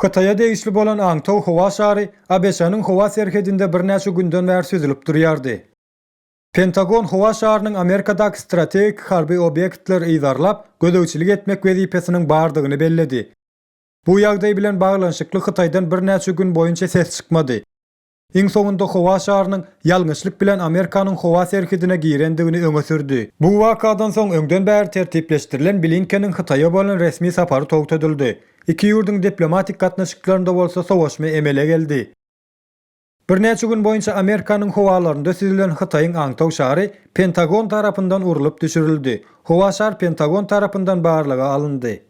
Hytaýa degişli bolan aňtaw howa şary ABŞ-nyň howa serhedinde birnäçe günden bäri süzülip durýardy. Pentagon howa şarynyň Amerikadaky strategik harby obýektleri yzarlap, gözegçilik etmek wezipesiniň bardygyny belledi. Bu ýagdaý bilen baglanyşykly Hytaýdan birnäçe gün boýunça ses çykmady. Iň soňunda howa şarynyň ýalňyşlyk bilen Amerikanyň howa serhedine girendigini öňe sürdi. Bu wakadan soň öňden bäri tertipleşdirilen Blinkeniň Hytaýa bolan resmi sapary togtadyldy. Iki ýurduň diplomatik gatnaşyklarynda bolsa sowaşma emele geldi. Birnäçe gün boýunça Amerikanyň howalarynda süzülen Hytaýyň aňtaw şary Pentagon tarapyndan urlup düşürildi. Howa şar Pentagon tarapyndan barlaga alyndy.